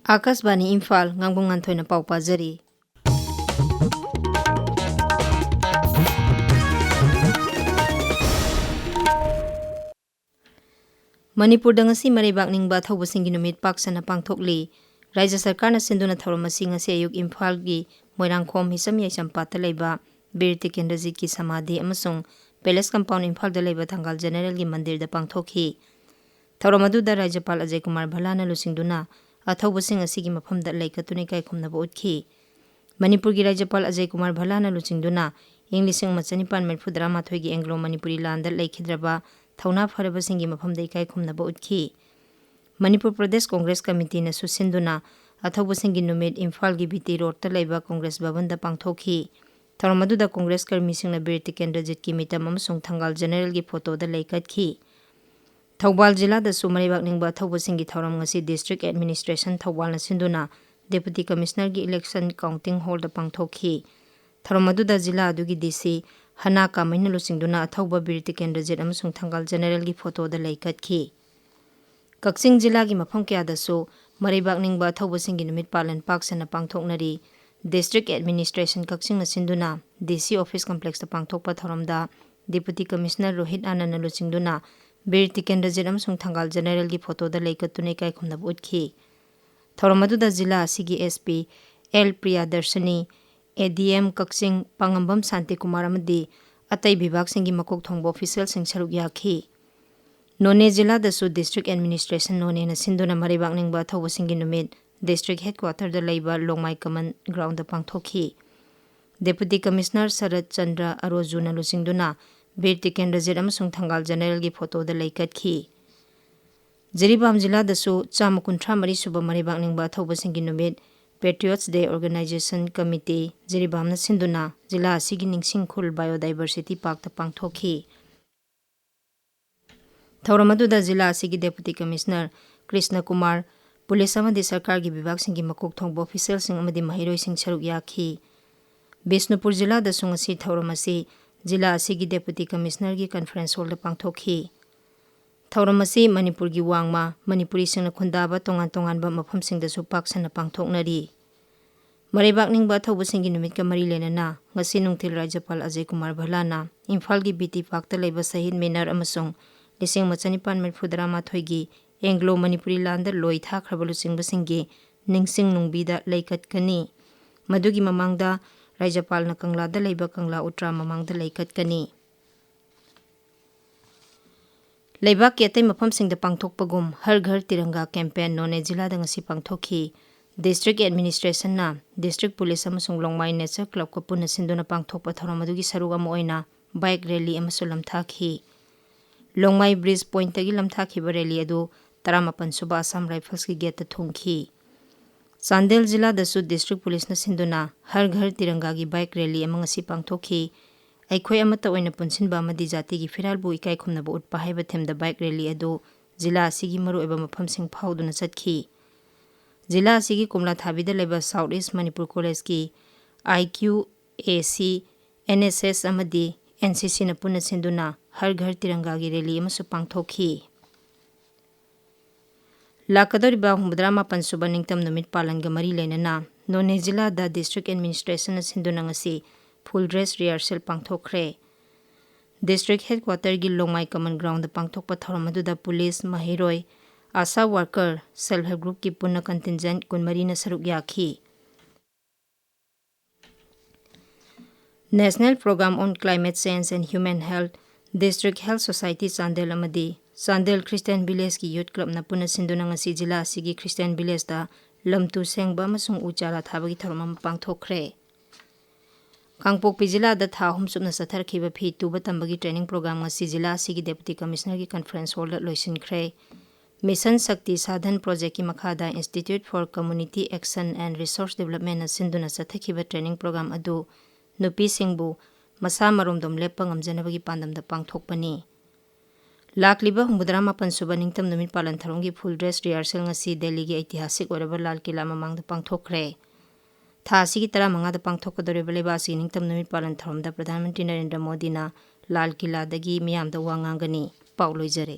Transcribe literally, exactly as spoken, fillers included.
ꯑꯥꯀꯥꯁꯕꯥꯅꯤ ꯏꯝꯐꯥꯜ, ꯉꯥꯡꯕꯝ ꯉꯥꯟꯊꯣꯏꯅ ꯄꯥꯎ ꯄꯥꯖꯔꯤ꯫ ꯃꯅꯤꯄꯨꯔꯗ ꯉꯁꯤ ꯃꯔꯩꯕꯥꯛ ꯅꯤꯡꯕ ꯑꯊꯧꯕꯁꯤꯡꯒꯤ ꯅꯨꯃꯤꯠ ꯄꯥꯛ ꯁꯟꯅ ꯄꯥꯡꯊꯣꯛꯂꯤ꯫ ꯔꯥꯖ꯭ꯌ ꯁꯔꯀꯥꯔꯅ ꯁꯤꯟꯗꯨꯅ ꯊꯧꯔꯝ ꯑꯁꯤ ꯉꯁꯤ ꯑꯌꯨꯛ ꯏꯝꯐꯥꯜꯒꯤ ꯃꯣꯏꯔꯥꯡꯈꯣꯝ ꯍꯤꯁꯝ ꯌꯥꯏꯁꯝꯄꯥꯠꯇ ꯂꯩꯕ ꯕꯤꯔ ꯇꯤꯀꯦꯟꯗ꯭ꯔꯖꯤꯠꯀꯤ ꯁꯃꯥꯙꯤ ꯑꯃꯁꯨꯡ ꯄꯦꯂꯦꯁ ꯀꯝꯄꯥꯎꯟ ꯏꯝꯐꯥꯜꯗ ꯂꯩꯕ ꯊꯪꯒꯥꯜ ꯖꯦꯅꯦꯔꯦꯜꯒꯤ ꯃꯟꯗꯤꯔꯗ ꯄꯥꯡꯊꯣꯛꯈꯤ꯫ ꯊꯧꯔꯝ ꯑꯗꯨꯗ ꯔꯥꯖ꯭ꯌꯄꯥꯜ ꯑꯖꯌ ꯀꯨꯃꯥꯔ ꯚꯜꯂꯥꯅ ꯂꯨꯆꯤꯡꯗꯨꯅ ꯑꯊꯧꯕꯁꯤꯡ ꯑꯁꯤꯒꯤ ꯃꯐꯝꯗ ꯂꯩꯀꯠꯇꯨꯅ ꯏꯀꯥꯏ ꯈꯨꯝꯅꯕ ꯎꯠꯈꯤ꯫ ꯃꯅꯤꯄꯨꯔꯒꯤ ꯔꯥꯖ꯭ꯌꯄꯥꯜ ꯑꯖꯌ ꯀꯨꯃꯥꯔ ꯚꯜꯂꯥꯅ ꯂꯨꯆꯤꯡꯗꯨꯅ ꯏꯪ ꯂꯤꯁꯤꯡ ꯑꯃ ꯆꯅꯤꯄꯥꯟ ꯃꯔꯤꯐꯨ ꯇꯔꯥꯃꯥꯊꯣꯏꯒꯤ ꯑꯦꯡꯒ꯭ꯂꯣ ꯃꯅꯤꯄꯨꯔꯤ ꯂꯥꯟꯗ ꯂꯩꯈꯤꯗ꯭ꯔꯕ ꯊꯧꯅꯥ ꯐꯔꯕꯁꯤꯡꯒꯤ ꯃꯐꯝꯗ ꯏꯀꯥꯏ ꯈꯨꯝꯅꯕ ꯎꯠꯈꯤ꯫ ꯃꯅꯤꯄꯨꯔ ꯄ꯭ꯔꯗꯦꯁ ꯀꯣꯡꯒ꯭ꯔꯦꯁ ꯀꯃꯤꯇꯤꯅꯁꯨ ꯁꯤꯟꯗꯨꯅ ꯑꯊꯧꯕꯁꯤꯡꯒꯤ ꯅꯨꯃꯤꯠ ꯏꯝꯐꯥꯜꯒꯤ ꯕꯤ ꯇꯤ ꯔꯣꯗꯇ ꯂꯩꯕ ꯀꯣꯡꯒ꯭ꯔꯦꯁ ꯚꯕꯟꯗ ꯄꯥꯡꯊꯣꯛꯈꯤ꯫ ꯊꯧꯔꯝ ꯑꯗꯨꯗ ꯀꯣꯡꯒ꯭ꯔꯦꯁ ꯀꯔꯃꯤꯁꯤꯡꯅ ꯕꯤꯔ ꯇꯤꯀꯦꯟꯗ꯭ꯔꯖꯤꯠꯀꯤ ꯃꯤꯇꯝ ꯑꯃꯁꯨꯡ ꯊꯪꯒꯥꯜ ꯖꯦꯅꯦꯔꯦꯜꯒꯤ ꯐꯣꯇꯣꯗ ꯂꯩ ꯀꯠꯈꯤ꯫ ꯊꯧꯕꯥꯜ ꯖꯤꯂꯥꯗꯁꯨ ꯃꯔꯩꯕꯥꯛ ꯅꯤꯡꯕ ꯑꯊꯧꯕꯁꯤꯡꯒꯤ ꯊꯧꯔꯝ ꯉꯁꯤ ꯗꯤꯁꯇ꯭ꯔꯤꯛ ꯑꯦꯗꯃꯤꯅꯤꯁꯇ꯭ꯔꯦꯁꯟ ꯊꯧꯕꯥꯜꯅ ꯁꯤꯟꯗꯨꯅ ꯗꯦꯄꯨꯇꯤ ꯀꯃꯤꯁꯅꯔꯒꯤ ꯏꯂꯦꯛꯁꯟ ꯀꯥꯎꯟꯇꯤꯡ ꯍꯣꯜꯗ ꯄꯥꯡꯊꯣꯛꯈꯤ꯫ ꯊꯧꯔꯝ ꯑꯗꯨꯗ ꯖꯤꯂꯥ ꯑꯗꯨꯒꯤ ꯗꯤ ꯁꯤ ꯍꯅꯥ ꯀꯥꯃꯩꯅ ꯂꯨꯆꯤꯡꯗꯨꯅ ꯑꯊꯧꯕ ꯕꯤꯔ ꯇꯤꯀꯦꯟꯗ꯭ꯔꯖꯤꯠ ꯑꯃꯁꯨꯡ ꯊꯪꯒꯥꯜ ꯖꯦꯅꯦꯔꯦꯜꯒꯤ ꯐꯣꯇꯣꯗ ꯂꯩ ꯀꯠꯈꯤ꯫ ꯀꯛꯆꯤꯡ ꯖꯤꯂꯥꯒꯤ ꯃꯐꯝ ꯀꯌꯥꯗꯁꯨ ꯃꯔꯩꯕꯥꯛ ꯅꯤꯡꯕ ꯑꯊꯧꯕꯁꯤꯡꯒꯤ ꯅꯨꯃꯤꯠ ꯄꯥꯂꯟ ꯄꯥꯛ ꯁꯟꯅ ꯄꯥꯡꯊꯣꯛꯅꯔꯤ꯫ ꯗꯤꯁꯇ꯭ꯔꯤꯛ ꯑꯦꯗꯃꯤꯅꯤꯁꯇ꯭ꯔꯦꯁꯟ ꯀꯛꯆꯤꯡꯅ ꯁꯤꯟꯗꯨꯅ ꯗꯤ ꯁꯤ ꯑꯣꯐꯤꯁ ꯀꯝꯄ꯭ꯂꯦꯛꯁꯇ ꯄꯥꯡꯊꯣꯛꯄ ꯊꯧꯔꯝꯗ ꯗꯦꯄꯨꯇꯤ ꯀꯃꯤꯁꯅꯔ ꯔꯣꯍꯤꯠ ꯑꯥꯅꯟꯗꯅ ꯂꯨꯆꯤꯡꯗꯨꯅ ꯕꯤꯔ ꯇꯤꯀꯦꯟꯗ꯭ꯔꯖꯤꯠ ꯑꯃꯁꯨꯡ ꯊꯪꯒꯥꯜ ꯖꯦꯅꯦꯔꯦꯜꯒꯤ ꯐꯣꯇꯣꯗ ꯂꯩ ꯀꯠꯇꯨꯅ ꯏꯀꯥꯏ ꯈꯨꯝꯅꯕ ꯎꯠꯈꯤ꯫ ꯊꯧꯔꯝ ꯑꯗꯨꯗ ꯖꯤꯂꯥ ꯑꯁꯤꯒꯤ ꯑꯦꯁ ꯄꯤ ꯑꯦꯜ ꯄ꯭ꯔꯤꯌꯥꯗꯔꯁꯤꯅꯤ, ꯑꯦ ꯗꯤ ꯑꯦꯝ ꯀꯛꯆꯤꯡ ꯄꯥꯉꯝꯕꯝ ꯁꯥꯟꯇꯤꯀꯨꯃꯥꯔ ꯑꯃꯗꯤ ꯑꯇꯩ ꯕꯤꯚꯥꯒꯁꯤꯡꯒꯤ ꯃꯀꯣꯛ ꯊꯣꯡꯕ ꯑꯣꯐꯤꯁꯤꯌꯦꯜꯁꯤꯡ ꯁꯔꯨꯛ ꯌꯥꯈꯤ꯫ ꯅꯣꯅꯦ ꯖꯤꯂꯥꯗꯁꯨ ꯗꯤꯁꯇ꯭ꯔꯤꯛ ꯑꯦꯗꯃꯤꯅꯤꯁꯇ꯭ꯔꯦꯁꯟ ꯅꯣꯅꯦꯅ ꯁꯤꯟꯗꯨꯅ ꯃꯔꯩꯕꯥꯛ ꯅꯤꯡꯕ ꯑꯊꯧꯕꯁꯤꯡꯒꯤ ꯅꯨꯃꯤꯠ ꯗꯤꯁꯇ꯭ꯔꯤꯛ ꯍꯦꯗꯀ꯭ꯋꯥꯇꯔꯗ ꯂꯩꯕ ꯂꯣꯡꯃꯥꯏ ꯀꯃꯟ ꯒ꯭ꯔꯥꯎꯟꯗ ꯄꯥꯡꯊꯣꯛꯈꯤ꯫ ꯗꯦꯄꯨꯇꯤ ꯀꯃꯤꯁꯅꯔ ꯁꯔꯠ ꯆꯟꯗ꯭ꯔ ꯑꯔꯣꯖꯨꯅ ꯂꯨꯆꯤꯡꯗꯨꯅ ꯕꯤꯔ ꯇꯤꯀꯦꯟꯗ꯭ꯔꯖꯤꯠ ꯑꯃꯁꯨꯡ ꯊꯪꯒꯥꯜ ꯖꯦꯅꯦꯔꯦꯜꯒꯤ ꯐꯣꯇꯣꯗ ꯂꯩ ꯀꯠꯈꯤ꯫ ꯖꯤꯔꯤꯕꯥꯝ ꯖꯤꯂꯥꯗꯁꯨ ꯆꯥꯝꯃ ꯀꯨꯟꯊ꯭ꯔꯥ ꯃꯔꯤ ꯁꯨꯕ ꯃꯔꯩꯕꯥꯛ ꯅꯤꯡꯕ ꯑꯊꯧꯕꯁꯤꯡꯒꯤ ꯅꯨꯃꯤꯠ ꯄꯦꯇ꯭ꯔꯤꯌꯣꯠꯁ ꯗꯦ ꯑꯣꯔꯒꯅꯥꯏꯖꯦꯁꯟ ꯀꯃꯤꯇꯤ ꯖꯤꯔꯤꯕꯥꯝꯅ ꯁꯤꯟꯗꯨꯅ ꯖꯤꯂꯥ ꯑꯁꯤꯒꯤ ꯅꯤꯡꯁꯤꯡ ꯈꯨꯜ ꯕꯥꯏꯑꯣꯗꯥꯏꯕꯔꯁꯤꯇꯤ ꯄꯥꯔꯛꯇ ꯄꯥꯡꯊꯣꯛꯈꯤ꯫ ꯊꯧꯔꯝ ꯑꯗꯨꯗ ꯖꯤꯂꯥ ꯑꯁꯤꯒꯤ ꯗꯦꯄꯨꯇꯤ ꯀꯃꯤꯁꯅꯔ ꯀ꯭ꯔꯤꯁꯅ ꯀꯨꯃꯥꯔ, ꯄꯨꯂꯤꯁ ꯑꯃꯗꯤ ꯁꯔꯀꯥꯔꯒꯤ ꯕꯤꯚꯥꯒꯁꯤꯡꯒꯤ ꯃꯀꯣꯛ ꯊꯣꯡꯕ ꯑꯣꯐꯤꯁꯤꯌꯦꯜꯁꯤꯡ ꯑꯃꯗꯤ ꯃꯍꯩꯔꯣꯏꯁꯤꯡ ꯁꯔꯨꯛ ꯌꯥꯈꯤ꯫ ꯕꯤꯁꯅꯨꯄꯨꯔ ꯖꯤꯂꯥꯗꯁꯨ ꯉꯁꯤ ꯊꯧꯔꯝ ꯑꯁꯤ ꯖꯤꯂꯥ ꯑꯁꯤꯒꯤ ꯗꯦꯄꯨꯇꯤ ꯀꯃꯤꯁꯅꯔꯒꯤ ꯀꯟꯐꯔꯦꯟꯁ ꯍꯣꯜꯗ ꯄꯥꯡꯊꯣꯛꯈꯤ꯫ ꯊꯧꯔꯝ ꯑꯁꯤ ꯃꯅꯤꯄꯨꯔꯒꯤ ꯋꯥꯡꯃ, ꯃꯅꯤꯄꯨꯔꯤꯁꯤꯡꯅ ꯈꯨꯟꯗꯥꯕ ꯇꯣꯉꯥꯟ ꯇꯣꯉꯥꯟꯕ ꯃꯐꯝꯁꯤꯡꯗꯁꯨ ꯄꯥꯛ ꯁꯟꯅ ꯄꯥꯡꯊꯣꯛꯅꯔꯤ꯫ ꯃꯔꯩꯕꯥꯛ ꯅꯤꯡꯕ ꯑꯊꯧꯕꯁꯤꯡꯒꯤ ꯅꯨꯃꯤꯠꯀ ꯃꯔꯤ ꯂꯩꯅꯅ ꯉꯁꯤ ꯅꯨꯡꯊꯤꯜ ꯔꯥꯖ꯭ꯌꯄꯥꯜ ꯑꯖꯌ ꯀꯨꯃꯥꯔ ꯚꯜꯂꯥꯅ ꯏꯝꯐꯥꯜꯒꯤ ꯕꯤ ꯇꯤ ꯄꯥꯔꯛꯇ ꯂꯩꯕ ꯁꯍꯤꯗ ꯃꯤꯅꯔ ꯑꯃꯁꯨꯡ ꯂꯤꯁꯤꯡ ꯑꯃ ꯆꯅꯤꯄꯥꯟ ꯃꯔꯤꯐꯨ ꯇꯔꯥꯃꯥꯊꯣꯏꯒꯤ ꯑꯦꯡꯒ꯭ꯂꯣ ꯃꯅꯤꯄꯨꯔꯤ ꯂꯥꯟꯗ ꯂꯣꯏ ꯊꯥꯈ꯭ꯔꯕ ꯂꯨꯆꯤꯡꯕꯁꯤꯡꯒꯤ ꯅꯤꯡꯁꯤꯡ ꯅꯨꯡꯕꯤꯗ ꯂꯩꯀꯠꯀꯅꯤ꯫ ꯃꯗꯨꯒꯤ ꯃꯃꯥꯡꯗ ꯔꯥꯖ꯭ꯌꯄꯥꯜꯅ ꯀꯪꯂꯥꯗ ꯂꯩꯕ ꯀꯪꯂꯥ ꯎꯇ꯭ꯔꯥ ꯃꯃꯥꯡꯗ ꯂꯩꯀꯠꯀꯅꯤ꯫ ꯂꯩꯕꯥꯛꯀꯤ ꯑꯇꯩ ꯃꯐꯝꯁꯤꯡꯗ ꯄꯥꯡꯊꯣꯛꯄꯒꯨꯝ ꯍꯔ ꯘꯔ ꯇꯤꯔꯪꯒꯥ ꯀꯦꯝꯄꯦꯟ ꯅꯣꯅꯦ ꯖꯤꯂꯥꯗ ꯉꯁꯤ ꯄꯥꯡꯊꯣꯛꯈꯤ꯫ ꯗꯤꯁꯇ꯭ꯔꯤꯛ ꯑꯦꯗꯃꯤꯅꯤꯁꯇ꯭ꯔꯦꯁꯟꯅ ꯗꯤꯁꯇ꯭ꯔꯤꯛ ꯄꯨꯂꯤꯁ ꯑꯃꯁꯨꯡ ꯂꯣꯡꯃꯥꯏ ꯅꯦꯆꯔ ꯀ꯭ꯂꯕꯀ ꯄꯨꯟꯅ ꯁꯤꯟꯗꯨꯅ ꯄꯥꯡꯊꯣꯛꯄ ꯊꯧꯔꯝ ꯑꯗꯨꯒꯤ ꯁꯔꯨꯛ ꯑꯃ ꯑꯣꯏꯅ ꯕꯥꯏꯛ ꯔꯦꯂꯤ ꯑꯃꯁꯨ ꯂꯝꯊꯥꯈꯤ꯫ ꯂꯣꯡꯃꯥꯏ ꯕ꯭ꯔꯤꯖ ꯄꯣꯏꯟꯠꯇꯒꯤ ꯂꯝꯊꯥꯈꯤꯕ ꯔꯦꯂꯤ ꯑꯗꯨ ꯇꯔꯥꯃꯥꯄꯟ ꯁꯨꯕ ꯑꯁꯥꯝ ꯔꯥꯏꯐꯜꯁꯀꯤ ꯒꯦꯠꯇ ꯊꯨꯡꯈꯤ꯫ ꯆꯥꯟꯗꯦꯜ ꯖꯤꯂꯥꯗꯁꯨ ꯗꯤꯁꯇ꯭ꯔꯤꯛ ꯄꯨꯂꯤꯁꯅ ꯁꯤꯟꯗꯨꯅ ꯍꯔ ꯘꯔ ꯇꯤꯔꯪꯒꯥꯒꯤ ꯕꯥꯏꯛ ꯔꯦꯂꯤ ꯑꯃ ꯉꯁꯤ ꯄꯥꯡꯊꯣꯛꯈꯤ꯫ ꯑꯩꯈꯣꯏ ꯑꯃꯠꯇ ꯑꯣꯏꯅ ꯄꯨꯟꯁꯤꯟꯕ ꯑꯃꯗꯤ ꯖꯥꯇꯤꯒꯤ ꯐꯤꯔꯥꯜꯕꯨ ꯏꯀꯥꯏ ꯈꯨꯝꯅꯕ ꯎꯠꯄ ꯍꯥꯏꯕ ꯊꯤꯝꯗ ꯕꯥꯏꯛ ꯔꯦꯂꯤ ꯑꯗꯨ ꯖꯤꯂꯥ ꯑꯁꯤꯒꯤ ꯃꯔꯨꯑꯣꯏꯕ ꯃꯐꯝꯁꯤꯡ ꯐꯥꯎꯗꯨꯅ ꯆꯠꯈꯤ꯫ ꯖꯤꯂꯥ ꯑꯁꯤꯒꯤ ꯀꯣꯝꯂꯥꯊꯥꯕꯤꯗ ꯂꯩꯕ ꯁꯥꯎꯠ ꯏꯁ ꯃꯅꯤꯄꯨꯔ ꯀꯣꯂꯦꯖꯀꯤ ꯑꯥꯏ ꯀ꯭ꯌꯨ ꯑꯦ ꯁꯤ, ꯑꯦꯟ ꯑꯦꯁ ꯑꯦꯁ ꯑꯃꯗꯤ ꯑꯦꯟ ꯁꯤ ꯁꯤꯅ ꯄꯨꯟꯅ ꯁꯤꯟꯗꯨꯅ ꯍꯔ ꯘꯔ ꯇꯤꯔꯪꯒꯥꯒꯤ ꯔꯦꯂꯤ ꯑꯃꯁꯨ ꯄꯥꯡꯊꯣꯛꯈꯤ꯫ ꯂꯥꯛꯀꯗꯧꯔꯤꯕ ꯍꯨꯝꯐꯨꯇꯔꯥ ꯃꯥꯄꯟ ꯁꯨꯕ ꯅꯤꯡꯇꯝ ꯅꯨꯃꯤꯠ ꯄꯥꯂꯟꯒ ꯃꯔꯤ ꯂꯩꯅꯅ ꯅꯣꯅꯦ ꯖꯤꯂꯥꯗ ꯗꯤꯁꯇ꯭ꯔꯤꯛ ꯑꯦꯗꯃꯤꯅꯤꯁꯇ꯭ꯔꯦꯁꯟꯅ ꯁꯤꯟꯗꯨꯅ ꯉꯁꯤ ꯐꯨꯜ ꯗ꯭ꯔꯦꯁ ꯔꯤꯍꯔꯁꯦꯜ ꯄꯥꯡꯊꯣꯛꯈ꯭ꯔꯦ꯫ ꯗꯤꯁꯇ꯭ꯔꯤꯛ ꯍꯦꯗꯀ꯭ꯋꯥꯇꯔꯒꯤ ꯂꯣꯡꯃꯥꯏ ꯀꯃꯟ ꯒ꯭ꯔꯥꯎꯟꯗ ꯄꯥꯡꯊꯣꯛꯄ ꯊꯧꯔꯝ ꯑꯗꯨꯗ ꯄꯨꯂꯤꯁ, ꯃꯍꯩꯔꯣꯏ, ꯑꯥꯁꯥ ꯋꯥꯔꯀꯔ, ꯁꯦꯜꯐ ꯍꯦꯜꯞ ꯒ꯭ꯔꯨꯞꯀꯤ ꯄꯨꯟꯅ ꯀꯟꯇꯤꯟꯖꯦꯟꯠ ꯀꯨꯟꯃꯔꯤꯅ ꯁꯔꯨꯛ ꯌꯥꯈꯤ꯫ National Program on Climate Change and Human Health, District Health Society Chandel ꯑꯃꯗꯤ ꯆꯥꯟꯗꯦꯜ ꯈ꯭ꯔꯤꯁꯇꯤꯌꯥꯟ ꯚꯤꯂꯦꯖꯀꯤ ꯌꯨꯊ ꯀ꯭ꯂꯕꯅ ꯄꯨꯟꯅ ꯁꯤꯟꯗꯨꯅ ꯉꯁꯤ ꯖꯤꯂꯥ ꯑꯁꯤꯒꯤ ꯈ꯭ꯔꯤꯁꯇꯤꯌꯥꯟ ꯚꯤꯂꯦꯖꯇ ꯂꯝ ꯇꯨ ꯁꯦꯡꯕ ꯑꯃꯁꯨꯡ ꯎ ꯆꯥꯔꯥ ꯊꯥꯕꯒꯤ ꯊꯧꯔꯝ ꯑꯃ ꯄꯥꯡꯊꯣꯛꯈ꯭ꯔꯦ꯫ ꯀꯥꯡꯄꯣꯛꯄꯤ ꯖꯤꯂꯥꯗ ꯊꯥ ꯑꯍꯨꯝ ꯆꯨꯞꯅ ꯆꯠꯊꯔꯛꯈꯤꯕ ꯐꯤ ꯇꯨꯕ ꯇꯝꯕꯒꯤ ꯇ꯭ꯔꯦꯅꯤꯡ ꯄ꯭ꯔꯣꯒ꯭ꯔꯥꯝ ꯉꯁꯤ ꯖꯤꯂꯥ ꯑꯁꯤꯒꯤ ꯗꯦꯄꯨꯇꯤ ꯀꯃꯤꯁꯅꯔꯒꯤ ꯀꯟꯐ꯭ꯔꯦꯟꯁ ꯍꯣꯜꯗ ꯂꯣꯏꯁꯤꯟꯈ꯭ꯔꯦ꯫ ꯃꯤꯁꯟ ꯁꯛꯇꯤ ꯁꯥꯙꯟ ꯄ꯭ꯔꯣꯖꯦꯛꯀꯤ ꯃꯈꯥꯗ Institute for Community Action and Resource Developmentꯅ ꯁꯤꯟꯗꯨꯅ ꯆꯠꯊꯈꯤꯕ ꯇ꯭ꯔꯦꯅꯤꯡ ꯄ꯭ꯔꯣꯒ꯭ꯔꯥꯝ ꯑꯗꯨ ꯅꯨꯄꯤꯁꯤꯡꯕꯨ ꯃꯁꯥ ꯃꯔꯣꯝꯗꯣꯝ ꯂꯦꯞꯄ ꯉꯝꯖꯅꯕꯒꯤ ꯄꯥꯟꯗꯝꯗ ꯄꯥꯡꯊꯣꯛꯄꯅꯤ꯫ ꯂꯥꯛꯂꯤꯕ ꯍꯨꯝꯐꯨꯇꯔꯥ ꯃꯥꯄꯟ ꯁꯨꯕ ꯅꯤꯡꯇꯝ ꯅꯨꯃꯤꯠ ꯄꯥꯂꯟ ꯊꯧꯔꯝꯒꯤ ꯐꯨꯜ ꯗ꯭ꯔꯦꯁ ꯔꯤꯍꯔꯁꯦꯜ ꯉꯁꯤ ꯗꯦꯜꯂꯤꯒꯤ ꯑꯩꯇꯤꯍꯥꯁꯤꯛ ꯑꯣꯏꯔꯕ ꯂꯥꯜ ꯀꯤꯂꯥ ꯃꯃꯥꯡꯗ ꯄꯥꯡꯊꯣꯛꯈ꯭ꯔꯦ꯫ ꯊꯥ ꯑꯁꯤꯒꯤ ꯇꯔꯥꯃꯉꯥꯗ ꯄꯥꯡꯊꯣꯛꯀꯗꯧꯔꯤꯕ ꯂꯩꯕꯥꯛ ꯑꯁꯤꯒꯤ ꯅꯤꯡꯇꯝ ꯅꯨꯃꯤꯠ ꯄꯥꯂꯟ ꯊꯧꯔꯝꯗ ꯄ꯭ꯔꯙꯥꯟ ꯃꯟꯇ꯭ꯔꯤ ꯅꯔꯦꯟꯗ꯭ꯔ ꯃꯣꯗꯤꯅ ꯂꯥꯜ ꯀꯤꯂꯥꯗꯒꯤ ꯃꯤꯌꯥꯝꯗ ꯋꯥ ꯉꯥꯡꯒꯅꯤ꯫ ꯄꯥꯎ ꯂꯣꯏꯖꯔꯦ꯫